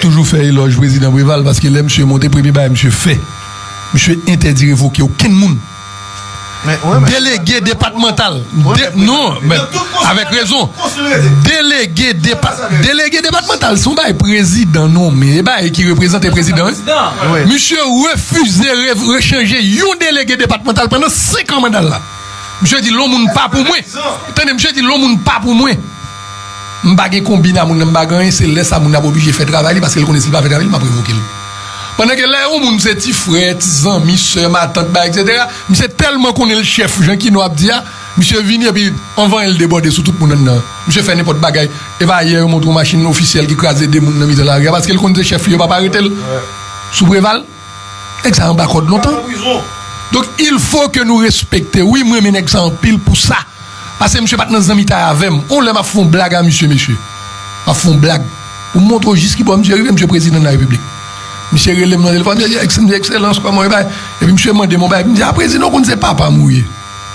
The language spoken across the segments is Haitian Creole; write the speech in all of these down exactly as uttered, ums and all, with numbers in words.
toujou fè elòj prezidan Preval, paske lè misye monte, premye bagay misye fè, misye entèdi revoke okenn moun. Delege depatmantal. Non, avèk rezon. Delege depatmantal se yon bagay prezidan nonmen, e bagay ki reprezante prezidan. Misye refize rechanje yon delege depatmantal pandan senk an manda l la. Misye di lon moun pa pou mwen. Tande, misye di lon moun pa pou mwen. M pa gen konbina moun nan, m pa gen anyen, se lè sa moun nan ap oblije fè travay li, paske l konnen si l pa fè travay li, m ap revoke l. Pandan ke lè yon moun se ti frè, ti zanmi, sè, matant, bay, etsetera, misye tèlman konnen l chèf, jan Kino ap di a, misye vini epi anvan l debòde sou tout moun anndan. Misye fè nenpòt bagay. E pa yè yo montre yon machin ofisyèl ki kraze de moun nan mitan lari a, paske l konn se chèf li, yo p ap arete l. Sou Preval, nèg sa anba kòd lontan. Donk, il faut que nou respekte. Wi, m renmen nèg sa anpil pou sa. Paske misye pa t nan zanmitay avè m. On lè m ap fè yon blag a misye, mesye. M ap fè yon blag. Pou m montre w jis ki bò misye rive, misye prezidan de la repiblik. Misye rele m nan telefòn, misye di, "Ekselans, kòman w ye?" Epi misye mande m yon bagay. M di, "A, prezidan, w konn se papa m ou ye."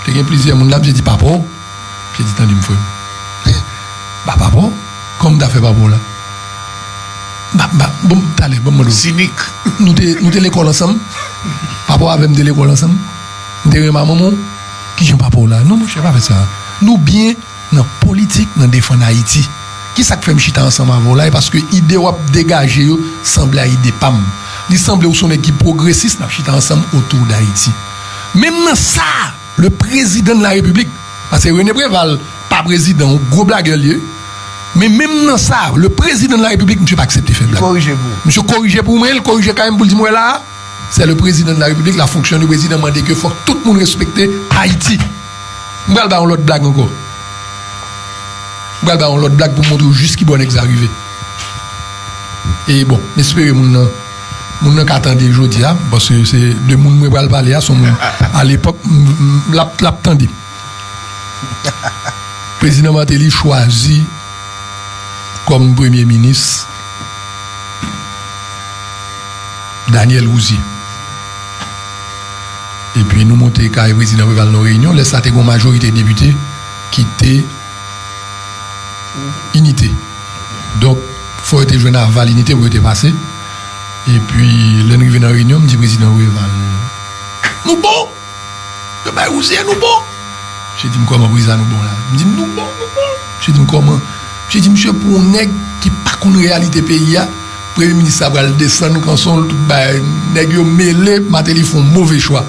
Te gen plizyè moun la, misye di, "Papa w?" Misye di, "Tande m, frè m." "Ba papa w? Kòman m ta fè papa w la?" "Ba, ba, bon, talè, ban m mande w." Sinik. "Nou te, nou te lekòl ansanm? Papa w avè m te lekòl ansanm? M te renmen manman w? Kijan papa w la?" "Non, monchè, pa fè sa. Nou byen nan politik, nan defann Ayiti. Kisa k fè m chita ansanm avè w la? E paske ide w ap degaje yo sanble a ide pa m. Li sanble w se yon nèg ki pwogresis, n ap chita ansanm otou d Ayiti." Menm nan sa, le président de la République, paske René Préval pa prezidan, yon gwo blagè l ye. Men menm nan sa, le président de la République, misye pa aksepte fè blag. Li korije pou ou. Misye korije pou mwen, li korije kay m pou l di m, "Wè la, c'est le président de la République, la fonction du président mande ke fòk tout moun respekte Ayiti." M pral ba yon lòt blag ankò. M pral ba yon lòt blag pou montre w jis ki bò nèg sa rive. E bon, m espere moun nan, moun nan ka tande jodi a, paske se de moun mwen pral pale a, se yon moun, a lepòk, m, m, l ap, l ap tande. Prezidan Martelly chwazi kòm premye minis Daniel Rouzier. Epi nou monte kay prezidan Preval nan reyinyon. Lè sa te gen yon majorite depite ki te Inite. Donk, fò yo te jwenn aval Inite pou yo te pase. Epi, lè n rive nan reyinyon, m di prezidan Preval, "Nou bon! Yo bay Rouzier, nou bon!" Misye di m, "Kòman pou sa nou bon la?" M di, "Nou bon, nou bon." Misye di m, "Kòman?" Misye di, "Misye, pou yon nèg ki pa konn reyalite peyi a, premye minis la pral desann kanson l, tout bagay, nèg yo mele, Martelly fè yon move chwa."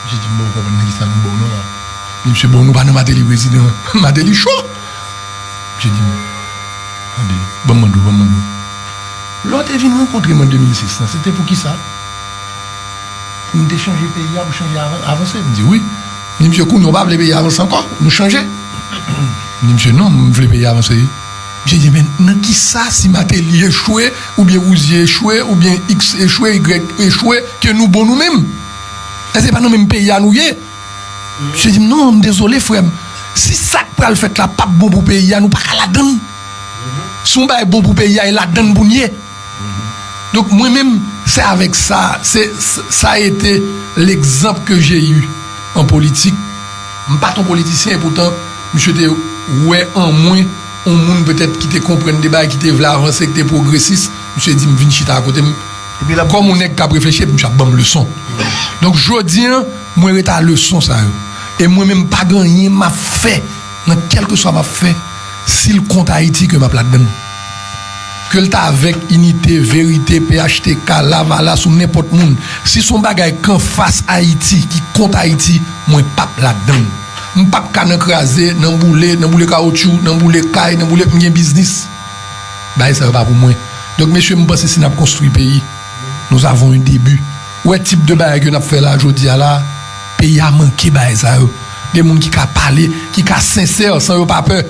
Misye di m, "Bon, ou konprann nan kisa nou bon non la?" M di, "Misye, bon, nou pa nan Martelly prezidan." Martelly cho. Misye di m, "Tande, ban m mande w, ban m mande w. Lè w te vin rankontre m an de mil sis lan, se te pou kisa? Pou n te chanje peyi a, pou chanje avan-, avanse?" M di, "Wi." M di, "Misye, kounye a w pa vle peyi a avanse ankò, nou chanje?" M di, "Misye, non, m vle peyi a avanse wi." Misye di, "Men nan kisa si Martelly echwe, oubyen Rouzier echwe, oubyen X echwe, Y echwe, ke nou bon nou menm? Èske se pa nan menm peyi a nou ye?" Misye di m, "Non, m dezole, frè m. Si sa k pral fèt la p ap bon pou peyi a, nou pa ka ladann. Si yon bagay bon pou peyi a, e ladann pou n ye." Donk, mwen menm, se avèk sa, se, sa a été l'exemple que j'ai eu en politique. M pa t yon politisyen, epoutan, misye te wè an mwen yon moun petèt ki te konprann de bagay, ki te vle avanse, ki te pwogresis. Misye di m vin chita akote m. Epi l ap kòm yon nèg k ap reflechi, epi misye ap ban m leson. Donk, jodi a, mwen ret a leson sa yo. E mwen menm, pa gen anyen m ap fè, nan kèlkeswa m ap fè, si l kont Ayiti ke m ap ladann. Ke l ta avèk Inite, Verite, P H T K, Lavalas ou nenpòt moun. Si se yon bagay k anfas Ayiti, ki kont Ayiti, mwen p ap ladann. M p ap ka nan kraze, nan boule, nan boule kawotchou, nan boule kay, nan boule, m gen biznis. Bagay sa yo pa pou mwen. Donk, mesye, m panse si n ap konstwi peyi, nous avons un début. Ou wè tip de bagay ke n ap fè la jodi a la, peyi a manke bagay sa yo. De moun ki ka pale, ki ka sensè, san yo pa pè.